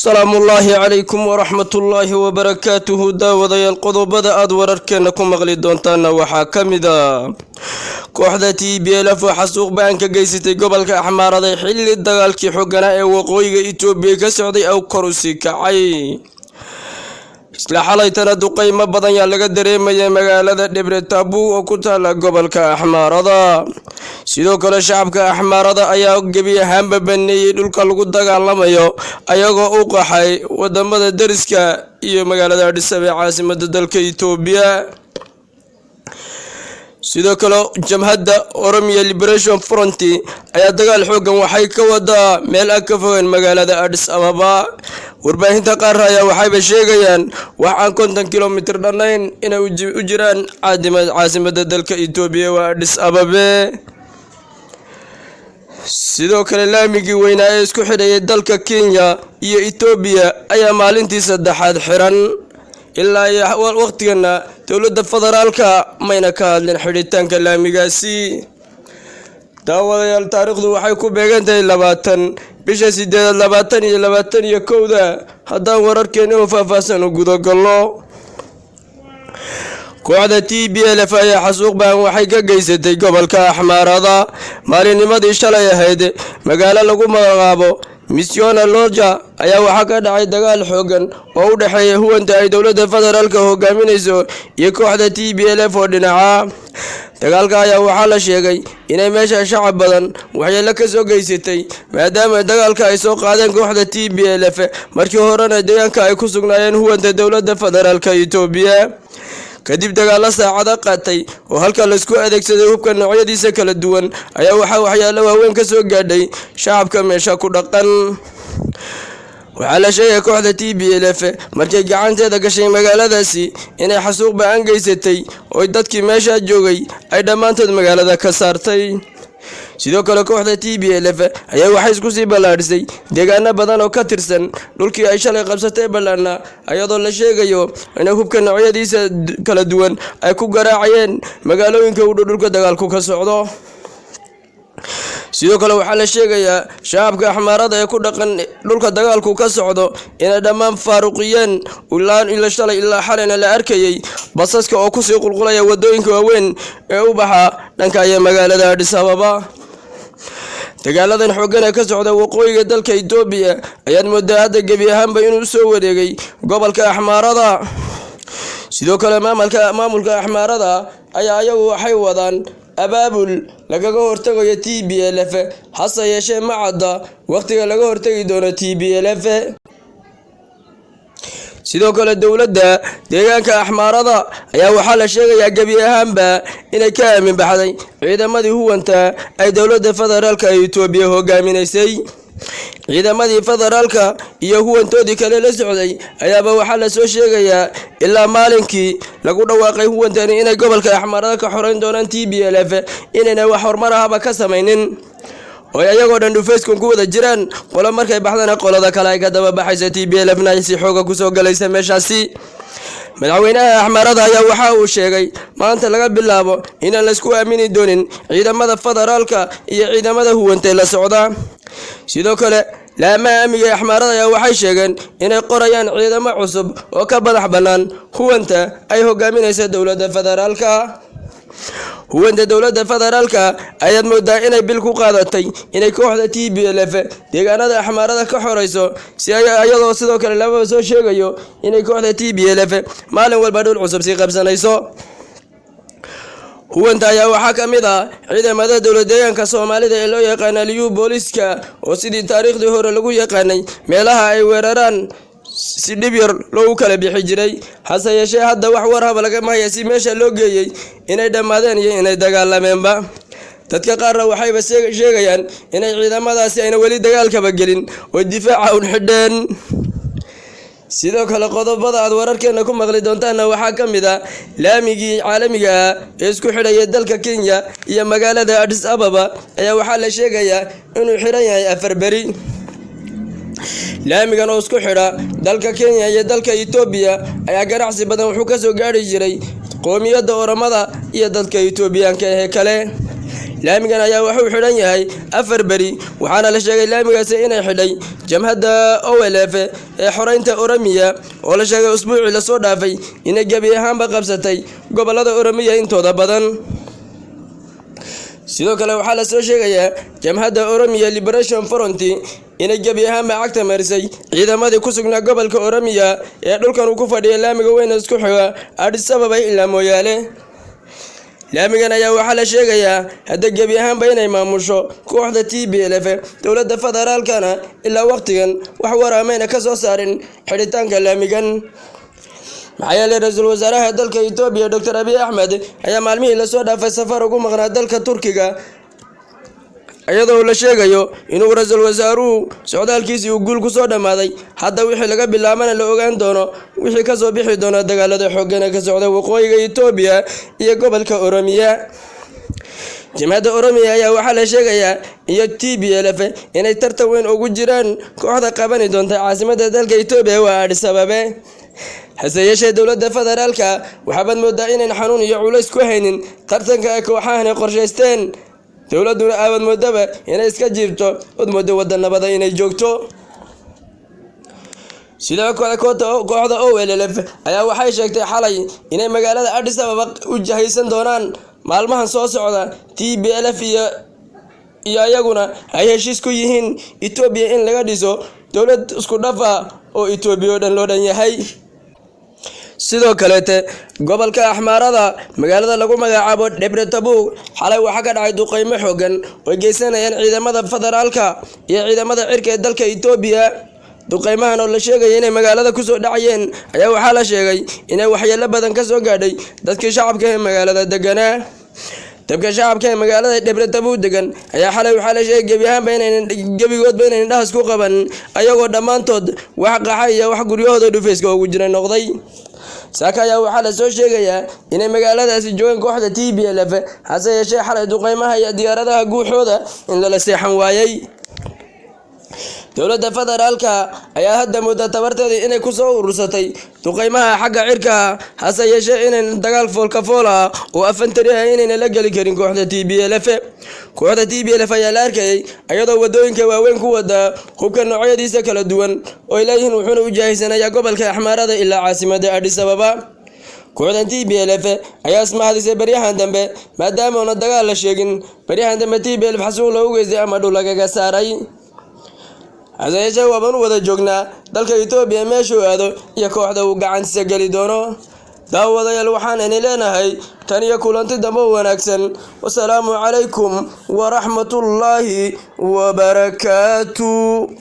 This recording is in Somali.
Salaamullaahi calaykum waraxmatullaahi wabarakaatuhu. Daawadayaal, qodobada aad wararkeena ku maqli doontaana waxaa ka mid a kooxda TPLF oo xasuuq ba'an ka geysatay gobolka Axmaarada xilli dagaalkii xooganaa ee waqooyiga Itoobiya ka socday aw kor u sii kacay. Isla xalaytana duqeymo badan yaa laga dareemayay magaalada Dhebre Taabuu oo ku taala gobolka Axmaarada. Sidoo kale, shacabka Axmaarada ayaa gebi ahaanba baneeyey dhulka lagu dagaalamayo, ayagoo u qaxay wadamada deriska iyo magaalada Addis Ababa, caasimada dalka Itoobiya. Sidoo kale, jamhadda Oromia Liberation Front ayaa dagaal xoogan waxay ka wadaa meel ag ka fogeen magaalada Addis Ababa. Warbaahinta qaar ayaa waxayba sheegayaan wax aan 50 kilomitir dhannayn inay u jiraan caasimada dalka Itoobiya, waa Addis Ababe. Sidoo kale, laamigii weynaa ee isku xidhayay dalka Kenya iyo Itoobiya ayaa maalintii saddexaad xiran. Ilaa iyo waqtigana dowladda federaalka mayna ka hadlin xidhitaanka laamigaasi. Daawadayaal, taariikhdu waxay ku beegan tahay 20 bisha sideedaad 2021-da. Haddaan wararkeeni oo faahfaahsan u gudagallo, kooxda TPLF ayaa xasuuq ba'an waxay ka geysatay gobolka Axmaarada maalinnimadii shalay ahayd. Magaalo lagu magacaabo Misiona Loja ayaa waxaa ka dhacay dagaal xoogan oo u dhexeeya huwanta ay dowladda federaalka hogaaminayso iyo kooxda TPLF oo dhinaca. Dagaalka ayaa waxaa la sheegay inay meesha shacab badan waxyeelo ka soo geysatay, maadaama dagaalka ay soo qaadeen kooxda TPLF, markii horena deegaanka ay ku sugnaayeen huwanta dowladda federaalka Itoobiya. Kadib dagaalo saacado qaatay oo halka laisku adeegsaday hubka noocyadiisa kala duwan ayaa waxaa waxyaalo waaweyn ka soo gaadhay shacabka meesha ku dhaqan. Waxaa la sheegay kooxda TPLF markay gacanteeda gashay magaaladaasi inay xasuuq ba'an geysatay oo dadkii meesha joogay ay dhammaantood magaalada ka saartay. Sidoo kale, kooxda TPLF ayaa waxay isku sii ballaadhisay deegaano badan oo ka tirsan dhulkii ay shalay qabsatay ballaadhna, iyadoo la sheegayo inay hubka noocyadiisa kala duwan ay ku garaacayeen magaalooyinka u dhow dhulka dagaalku ka socdo. Sidoo kale, waxaa la sheegayaa shacabka Axmaarada ee ku dhaqan dhulka dagaalku ka socdo inay dhammaan faaruqiyeen. Ilaa shalay ilaa xalayna la arkayay basaska oo kusii qulqulaya wadooyinka waaweyn ee u baxa dhanka iyo magaalada Addis Ababa. Dagaaladan xooggan ee ka socda waqooyiga dalka Itoobiya ayaad moodaa hadda gebi ahaanba inuu soo wareegay gobolka Axmaarada. Sidoo kale, maamulka Axmaarada ayaa ayagu waxay wadaan abaabul lagaga hortagayo TPLF, hase yeeshee ma cadda wakhtiga laga hortagi doono TPLF. Sidoo kale, dowladda deegaanka Axmaarada ayaa waxaa la sheegayaa gebi ahaanba inay ka aamin baxday ciidamadii huwanta ay dowladda federaalka ee Itoobiya hogaaminaysay. Ciidamadii federaalka iyo huwantoodii kale la socday ayaaba waxaa lasoo sheegayaa ilaa maalinkii lagu dhawaaqay huwantani inay gobolka Axmaarada ka xoreyn doonaan TPLF inayna wax horumar ahaba ka samaynin, oo ayagoo dhan dhufayskun ku wada jiraan. Qolo markay baxdana qolada kale ay ka daba baxayso, TPLF na ay si xooga kusoo galaysa meeshaasi. Madaxweynaha Axmaarada ayaa waxa uu sheegay maanta laga bilaabo inaan laysku aamini doonin ciidamada federaalka iyo ciidamada huwantay la socda. Sidoo kale, laamaha amniga ee Axmaarada ayaa waxay sheegeen inay qorayaan ciidamo cusub oo ka madax bannaan huwanta ay hogaaminaysa dowladda federaalka. Huwanta dowladda federaalka ayaad moodaa inay bil ku qaadatay inay kooxda TPLF deegaanada Axmaarada ka xoreyso, si iyadoo sidoo kale lababa soo sheegayo inay kooxda TPLF maalin walba dhul cusub sii qabsanayso. Huwanta ayaa waxaa ka mid ah ciidamada dowlad deegaanka Soomaalida ee loo yaqaana Liyu Booliska, oo sidii taariikhdii hore lagu yaqaanay meelaha ay weeraraan si dhib yar loogu kala bixi jiray. Hase yeeshee, hadda wax war haba lagama haya si meesha loo geeyey, inay dhammaadeen iyo inay dagaalameenba. Dadka qaarna waxayba sheegayaan inay ciidamadaasi ayna weli dagaalkaba gelin oo difaaca un xidheen. Sidoo kale, qodobada aad wararkeena ku maqli doontaanna waxaa ka mid ah laamigii caalamiga ah ee isku xidhaya dalka Kenya iyo magaalada Addis Ababa ayaa waxaa la sheegayaa inuu xidhan yahay 4 beri. Laamigan oo isku xidha dalka Kenya iyo dalka Itoobiya ayaa ganacsi badan wuxuu kasoo gaari jiray qoomiyadda Oromada iyo dadka Itoobiyaanka ee kale. Laamigan ayaa wuxuu xidhan yahay 4 beri, waxaana la sheegay laamigaasi inay xidhay jamhadda OLF ee xoreynta Oromiya, oo la sheegay usbuucii lasoo dhaafay inay gebi ahaanba qabsatay gobolada Oromiya intooda badan. Sidoo kale waxaa lasoo sheegayaa jamhadda Oromia Liberation Front inay gebi ahaanba cagta marisay ciidamadii ku sugnaa gobolka Oromiya ee dhulkan uu ku fadhiya laamiga weyn isku xiga Addis Ababa ilaa Mooyaale. Laamigan ayaa waxaa la sheegayaa hadda gebi ahaanba inay maamusho kooxda TPLF. Dowladda federaalkana ilaa waqtigan wax war amayna ka soo saarin xidhitaanka laamigan, maxaa yeelay ra-iisul wasaaraha dalka Itoobiya, Doctor Abiy Axmed, ayaa maalmihii lasoo dhaafay safar ugu maqnaa dalka Turkiga, iyadoo la sheegayo inuu ra-iisul wasaaruhu socdaalkiisii uu guul kusoo dhammaaday. Hadda wixii laga bilaabana la ogaan doono wixii kasoo bixi doona dagaalada xooggan ee ka socda waqooyiga Itoobiya iyo gobolka Oromiya. Jamhadda Oromiya ayaa waxaa la sheegayaa iyo TPLF inay tartan weyn ugu jiraan kooxda qabani doonta caasimadda dalka Itoobiya, waa Addis Ababe. Hase yeeshee dowladda federaalka waxaabaad moodaa inayn xanuun iyo culays ku haynin tartanka ay kooxahani qorshaysteen, dowladduna aabad moodaba inay iska jiibto, od moodo waddan nabada inay joogto. Sidoo kale kooxda OLF ayaa waxay sheegtay xalay inay magaalada Addis Ababa u jahaysan doonaan maalmahan soo socda. TPLF iyo ayaguna ay heshiis ku yihiin Itoobiya in laga dhiso dowlad isku dhaf ah oo Itoobiya oo dhan loo dhan yahay. Sidoo kaleete gobolka Axmaarada, magaalada lagu magacaabo Dhebre Tabuug, xalay waxaa ka dhacay duqeymo xoogan oo geysanayaan ciidamada federaalka iyo ciidamada cirka ee dalka Itoobiya. Duqeymahan oo la sheegaya inay magaalada kusoo dhacayeen ayaa waxaa la sheegay inay waxyeelo badan kasoo gaadhay dadkii shacabka ee magaalada deganaa. Dabka shacabka ee magaalada Dhebre Tabuug degan ayaa xalay waxaa la sheegay gebi ahaanba inaynan gebigoodba inaynan indhahas ku qaban, ayagoo dhammaantood wax qaxa iyo wax guryahooda dhufayska ugu jira noqday. Saaka ayaa waxaa lasoo sheegayaa inay magaaladaasi joogeen kooxda TPLF, hase yeeshee xalay duqeymaha iyo diyaaradaha guuxooda in lala seexan waayey. Dowladda federaalka ayaa hadda mudda tabarteedii inay kusoo urursatay duqeymaha xagga cirka, hase yeeshee inayn dagaal foolka fool ah oo afantari ah inayna la geli karin kooxda TPLF. Kooxda TPLF ayaa la arkayay iyadoo wadooyinka waaweyn ku wada hubka noocyadiisa kala duwan oo ay leeyihiin, wuxuuna u jaahiysanayaa gobolka Axmaarada ilaa caasimada Addis Ababa. Kooxdan TPLF ayaa ismahadisay baryahan dambe, maadaama una dagaal la sheegin baryahan dambe TPLF xasuuq loogu geystay ama dhul lagaga saaray. Hase yeeshee waabaan u wada joognaa dalka Itoobiya meeshuu aado iyo kooxda uu gacantiisa geli doono. Daawadayaal, waxaan ini leenahay tan iyo kulanti dambe wanaagsan. Wasalaamu calaykum waraxmatullaahi wabarakaatu.